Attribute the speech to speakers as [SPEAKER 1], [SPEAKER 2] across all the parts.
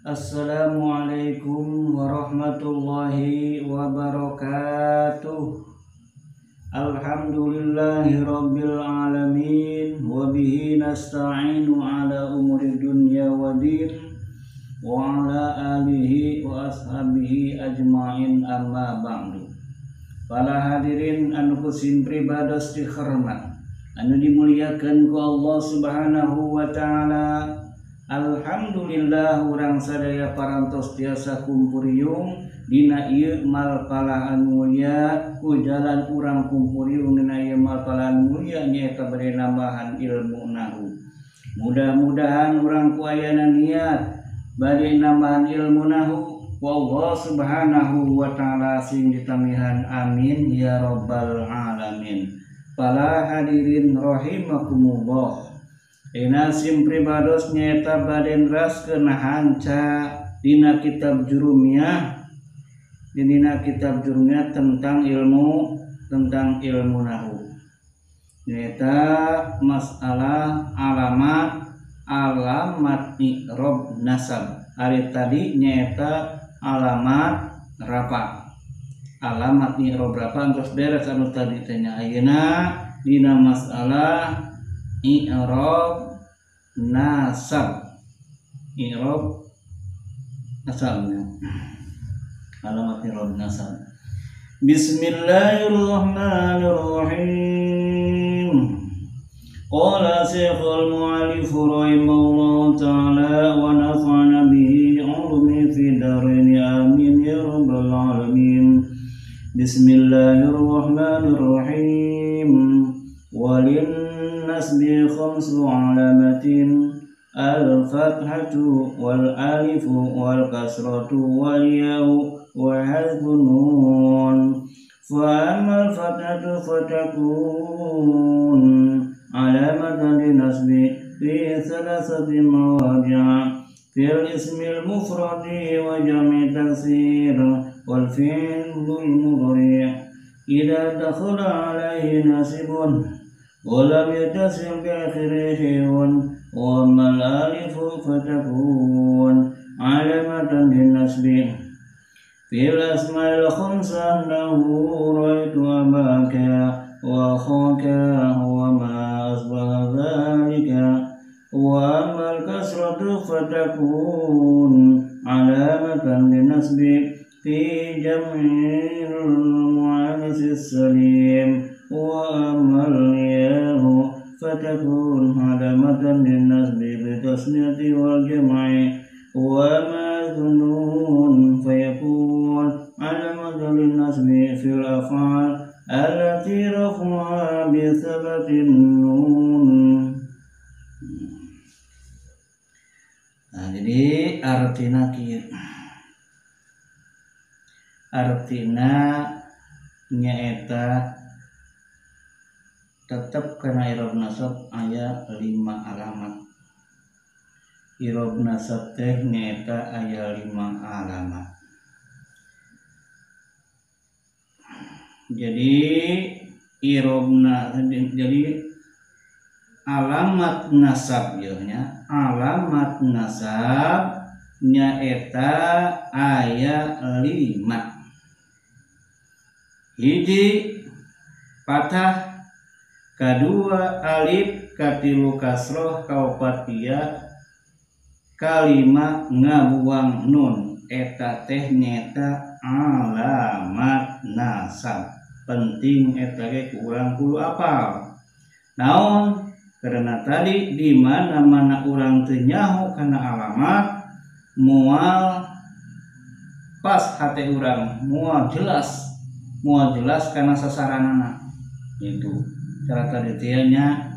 [SPEAKER 1] Assalamualaikum warahmatullahi wabarakatuh. Alhamdulillahi rabbil alamin wa bihi nasta'inu ala umuri dunya wa din wa ala alihi wa ashabihi ajma'in amma ba'du. Para hadirin anu kusim pribados dihormat, anu dimuliakan ku Allah Subhanahu wa taala. Alhamdulillah urang sadaya parantos tiasa kumpuriung dina ieu malpalaan mulia ku jalan urang kumpuriung dina ieu malpalaan mulia nyaeta bade nambahan ilmu nahu. Mudah-mudahan urang ku ayana niat bade nambahan ilmu nahu wallahu subhanahu wa ta'ala sing ditamihan, amin ya rabbal alamin. Para hadirin rahimakumullah, Ina sim pribados nyaeta bade neraskeun hanca dina kitab Jurumiyah, dina kitab Jurumiyah tentang ilmu nahu. Nyaeta masalah alamat i'rab nasab. Ari tadi nyaeta alamat rafa. Alamat i'rab rafa terus beres anu tadi teh nya. Ayeuna dina masalah i'rab nasab. I'rab nasabnya. Alamat i'rab nasab. Bismillahirrahmanirrahim. Qala Syekhul Mu'allif rahimahullahu ta'ala wa nafa'ana bihi ulumi fi dharain amin ya rabbal alamin. Bismillahirrahmanirrahim. Walin nasbi khamsu alamatin al-fathatu wal alifu wal kasratu wal ya'u wa hadfun nun. Fa ammal fathatu fatakun alamatan linasbi fi thalathati mawadi'a fil ismil mufradi wa jami' taksir wal fi'lil mudhari' idza dakhala alayhi nasibun wa lam yattasil bi akhirihi wa mal alifu fatakun alamatan linasbi fil asma'il khamsah lahu ra'aytu abaka wa akhaka wa ma asbaha dhalika. Wa ammal kasratu fatakun alamatan linasbi fi jam'il mu'annas salim. Wa ammal yahu fatakun alamatan linasbi bi tasniyati wal jam'i. Wa ma dhunun fayakun alamatan linasbi fil af'al allati raf'uha bi thabatin nun. Nah, jadi artina kieu. Artina nyaeta tetep kana i'rab nasab aya 5 alamat. I'rab nasab teh nyaeta aya 5 alamat. Jadi i'rabna, jadi alamat nasab ieu nya, alamat nasab nyaeta aya 5. Hiji fathah, kadua alif, katilu kasroh, kaopat ya, kalima ngabuang nun. Eta teh nyaeta alamat nasab. Penting eta ge ku urang kudu apal. Naon? Karena tadi di mana-mana urang teu nyaho kana alamat, moal pas hate urang, moal jelas kana sasaranana. Itu cara tadi teh nya.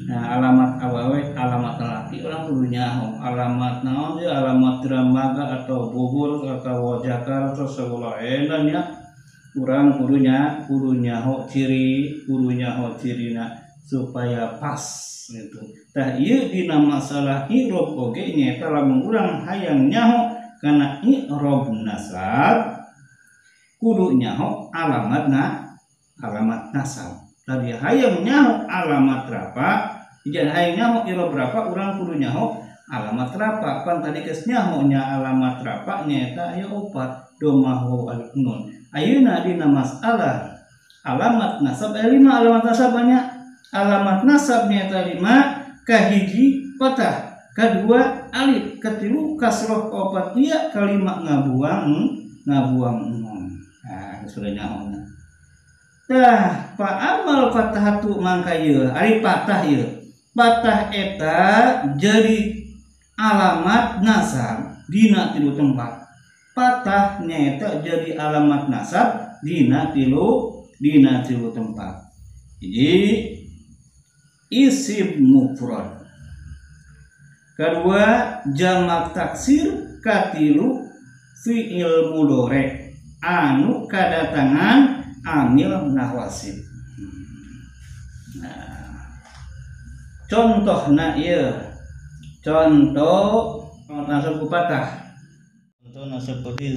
[SPEAKER 1] Nah, alamat awewe, alamat laki urang kudu nyaho, alamat naon ieu, alamat Dramaga atau Bogor atau Jakarta sagala nya urang kudu nyaho ciri, kudu nyaho cirina supaya pas gitu. Tah ieu dina masalah i'rab oge nyaeta lamun urang hayang nyaho kana i'rab nasab kudu nyaho alamatna, alamat nasab. Tadi hayang nyaho alamat rafa, jangan hayang nyaho i'rab rafa, urang kudu nyaho Alamat rafa pan tadi geus nyaho nya alamat rafa nyaeta aya opat domah waw alif nun. Ayeuna dina masalah alamat nasab aya 5 alamat nasab nya. Alamat nasab nyaeta 5, kahiji patah, kadua alif, katilu kasroh, kaopat ya, kalima ngabuang nun. Nah, sudah nyaho nya. Tah, fa amal fathatu mangka ieu, ari patah ieu. Patah eta jadi alamat nasab dina tilu tempat. Patah nyaeta jadi alamat nasab dina tilu tempat. Jadi isim mufrad, kedua jamak taksir, katilu fi'il mudhari anu kadatangan amil nawasib. Nah, contohna ieu, contoh nasab ku patah, contoh nasab seperti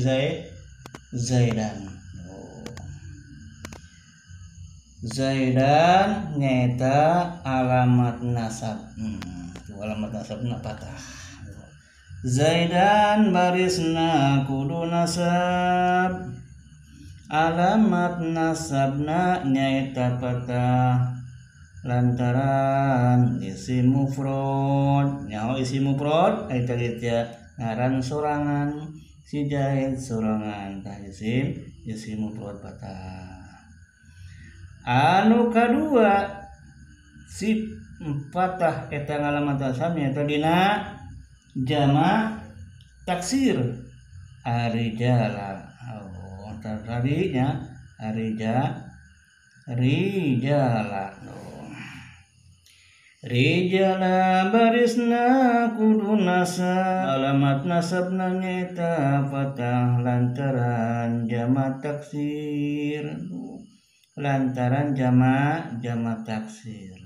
[SPEAKER 1] Zaidan. Oh. Zaidan nyaeta alamat nasab. Itu alamat nasabna patah. Zaidan barisna kudu nasab, alamat nasabna nyaeta patah lantaran isim mufrad. Nyaho isim mufrad eta teh ngaran sorangan, si Zaid sorangan, tah isim mufrad patah. Anu kadua si patah eta ngalamat nasab nyaeta dina jama taksir arijala. Oh, tadinya rijala. Oh. Rijala barisna kudu nasab, alamat nasabna nyaeta patah lantaran jama taksir. Lantaran jama taksir.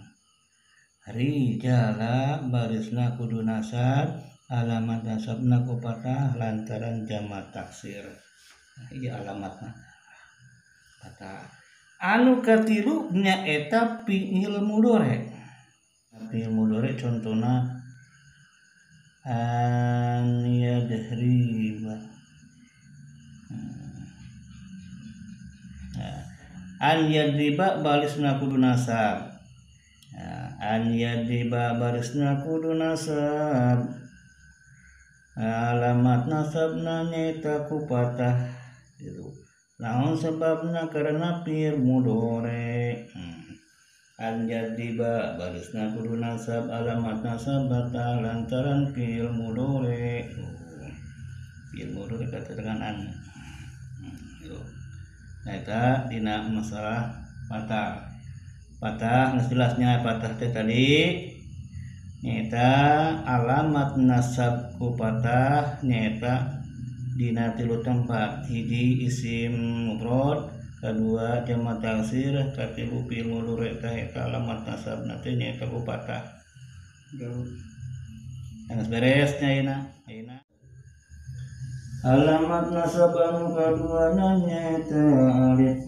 [SPEAKER 1] Rijala barisna kudu nasab, alamat nasabna ku patah lantaran jama taksir. Nah, ieu alamatna patah. Anu katilu nyaeta fi'il mudhari. Fi'il mudhari contohna an yadhriba. Nah, an yadriba barisna kudu nasab. An yadriba barisna kudu nasab, alamat nasabna nyaeta ku patah gitu. Naon sebabna? Karena fi'il mudhari. An yadriba barisna kudu nasab, alamat nasab patah lantaran fi'il mudhari. Fi'il mudhari kata dengan an. Gitu. Nah, eta dina masalah patah. Patah geus jelasnya patah teh tadi nyaeta alamat nasab ku patah nyaeta dina tilu tempat. Hiji isim mufrad, kadua jama taksir, katilu fi'il mudhari. Tah eta alamat nasabna teh nyaeta ku patah. Geus beres nya ayeuna. Alamat nasab anu kaduana nyaeta alif,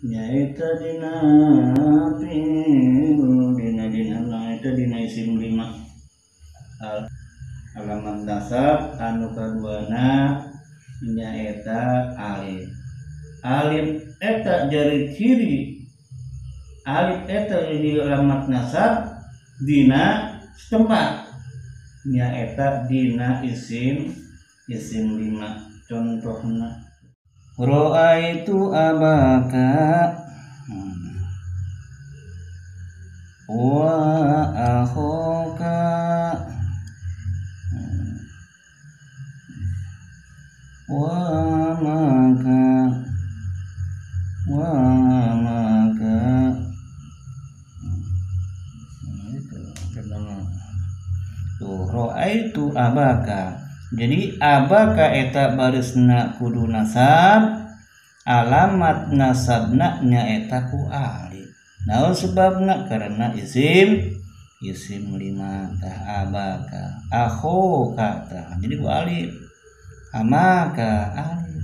[SPEAKER 1] nyaeta dina fi'il dina nyaeta dina isim 5. Alamat nasab anu kaduana nyaeta alif. Alif eta jari kiri, alif eta jadi alamat nasab dina setempat nyaeta dina isim 5. Contohna ra'aitu abaka wa akhaka wa maka wa maka. Itu tuh ra'aitu abaka. Jadi abaka eta barisna kudu nasab, alamat nasabna nyaeta ku alif. Naon sebabna? Karena isim 5. Tah abaka, akhoka tah. Jadi ku alif. Amaka alif.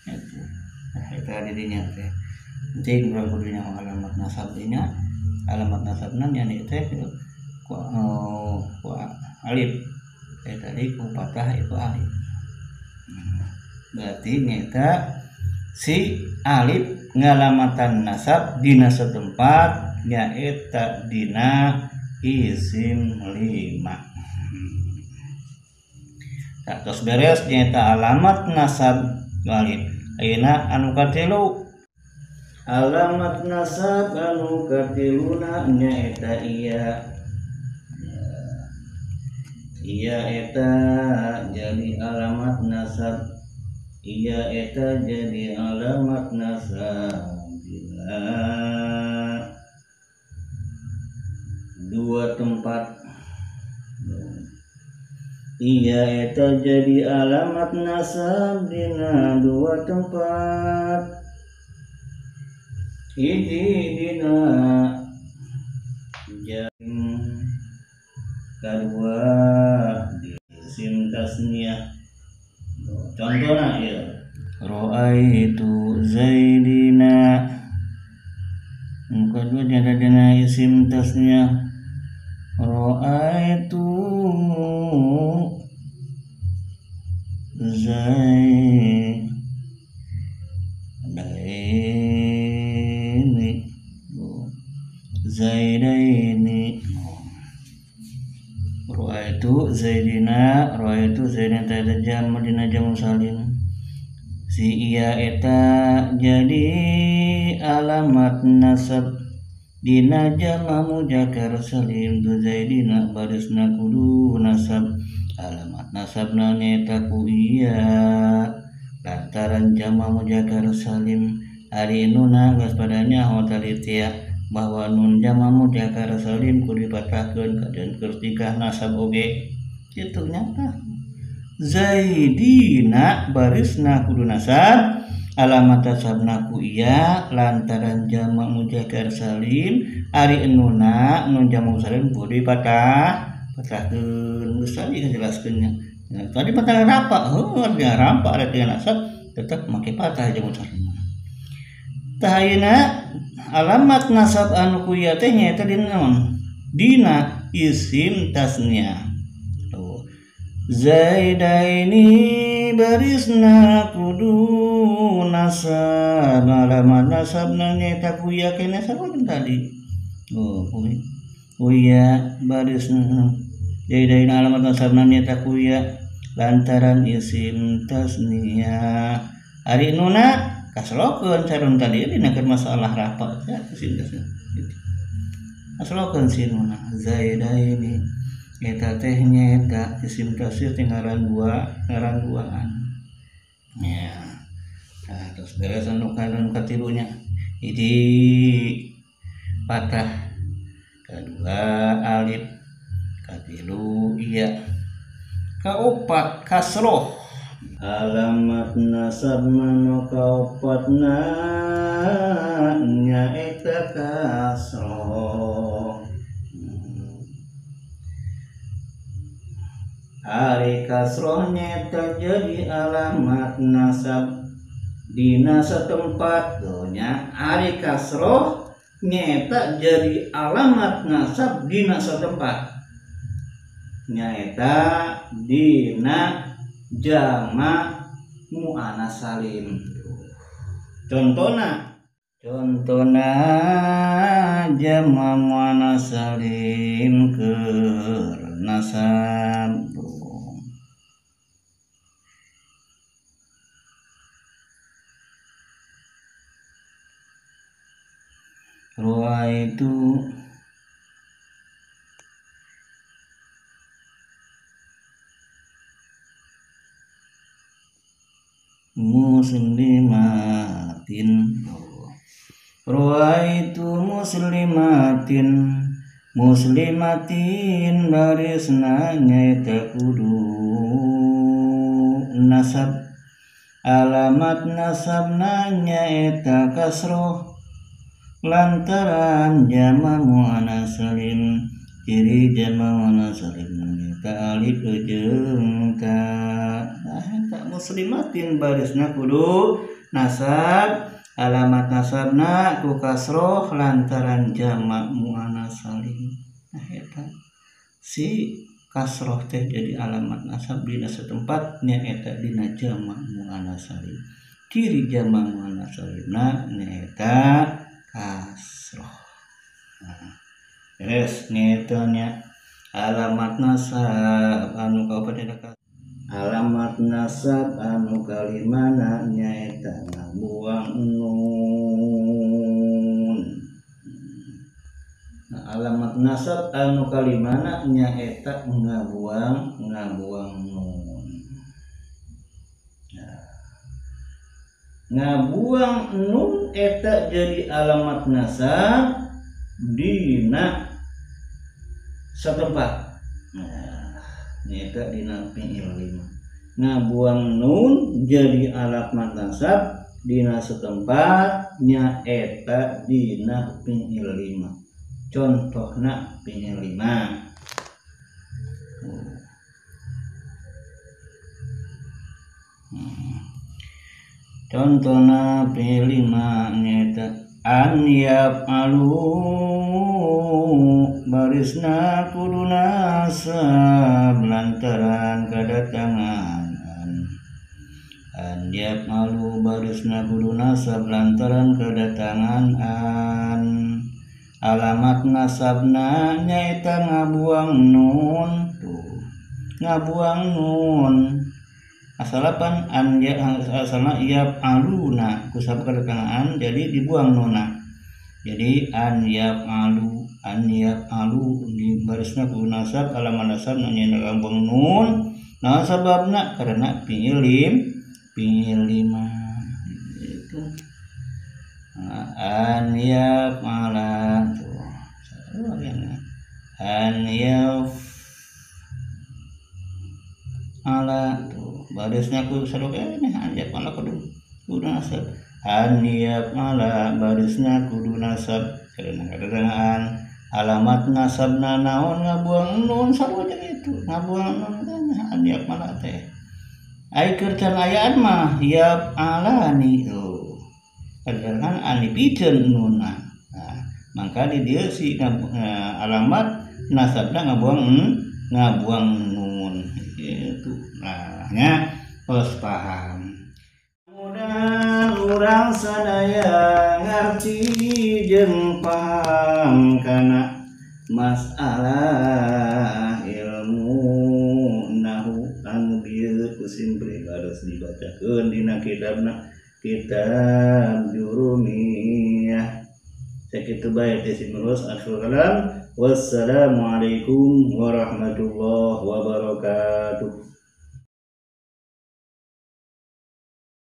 [SPEAKER 1] Itu. Nah, eta didinya teh. Penting urang kudu nyaho alamat nasab dinya. Alamat nasabna nya teh ku alif tadi ku patah itu alif. Berarti nyata si alif ngalamatan nasab dina setempat nyaeta dina isim lima. Tak tos beres nyaeta alamat nasab alif. Ayeuna anu katilu alamat nasab anu katiluna nyaeta iya. Iya eta jadi alamat nasab. Iya eta jadi alamat nasab bila dua tempat. Iya eta jadi alamat nasab dina dua tempat. Hiji dina jam kedua di isim tasniyah. Contohna ya ra'aitu zaidina kedua jadi dina isim tasniyah ra'aitu zaid daini zaidaini ra'aitu zaidina ra'aitu zaidina eta jam dina jam salim si iya eta jadi alamat nasab dina jama muzakkar salim tu zaidina barisna kudu nasab alamat nasabna nyaeta ku iya lantaran jama muzakkar salim ari nuna geus pada nyaho talitia bahwa nun jama muzakkar salim kudu dipatahkeun kajeun keur tingkah nasab oge kitu nyata zaidina barisna kudu nasab alamat nasabna ku iya lantaran jama muzakkar salim ari nuna nun jama salim kudu dipatahkeun geus tadi ngajelaskeunnya. Nah, tadi patah rapa heuh dia rampa ada tinggal nasab tetap make patah jama salim. Tah ayeuna alamat nasab anu ku ieu teh nyaeta dina naon? Dina isim tasniyah. Tuh. Zaidaini barisna kudu nasab alamat nasabna nyaeta ku ieu keneh sarua tadi. Oh, ku ieu barisna Zaidaini alamat nasabna nyaeta ku ieu lantaran isim tasniyah. Ari nuna kaslokeun sareng tadi dina keur masalah rapat ya isim tasniyah gitu. Kaslokeun si nuna zaidaini eta teh nyaeta isim tasniyah teh ngaran dua ngaran duaan. Ya. Nah, terus beres anu katilunya. Hiji patah, kedua alif, katilu iya, kaopat kasroh. Alamat nasab manu kaopatna nyaeta kasroh. Ari kasroh nyaeta jadi alamat nasab dina setempat. Nya ari kasroh nyaeta jadi alamat nasab dina setempat. Nyaeta dina jama muannas salim. Contona contona jama muannas salim keur nasab. Ruaitu muslimatin. Ruaitu muslimatin muslimatin barisna nyaeta kudu nasab alamat nasabna nyaeta kasroh lantaran jama muannas salim ciri jama muannas salim nyaeta alif jeung ta. Nah, eta muslimatin barisna kudu nasab alamat nasabna ku kasroh lantaran jama muannas salim. Nah, eta Si kasroh teh jadi alamat nasab dina setempat nyaeta dina jamak muannats salim. Ciri jamak muannats salimna nyaeta kasroh. Nah, beres nyaeta nya alamat nasab anu kaopat eta alamat nasab anu kalimana nyaeta ngabuang nun. Nah, alamat nasab anu kalimana nyaeta ngabuang nun. Nah, ngabuang nun eta jadi alamat nasab dina setempat. Nah, nyaeta dina fi'il lima. Ngabuang nun jadi alamat nasab dina setempat nyaeta dina fi'il lima. Contohna fi'il lima. Contohna fi'il lima nyaeta an yaf'alu barisna kudu nasab lantaran kedatangan an yaf'alu barisna kudu nasab lantaran kedatangan an. Alamat nasabna nyaeta ngabuang nun. Tuh, ngabuang nun asalapan an ya asalna yaf'aluna kusabab kedatangan jadi dibuang nuna. Jadi an yaf'alu di barisna kudu nasab alamat nasab nyaeta ngabuang nun. Nah sababna karena fi'il lima itu. An yaf'ala tuh an yaf'ala tuh barisna kudu sarua keneh an yaf'ala kudu nasab an yaf'ala barisna kudu nasab karena kedatangan alamat nasabna naon ngabuang nun sarua jeung itu ngabuang nun teh an yaf'ala teh ai keur can ayaan mah yaf'alani tuh kedatangan an dipikeun nunna. Nah, mangka di dieu si alamat nasabna ngabuang nun gitu. Nah, nya geus paham. Mudah urang sadaya ngarti jeung paham kana masalah ilmu nahu anu bieu ku simpri harus dibacakeun dina kitabna kitab Jurumiyah. Sakitu bae teh simurus akhir kalam. Wassalamualaikum warahmatullahi wabarakatuh.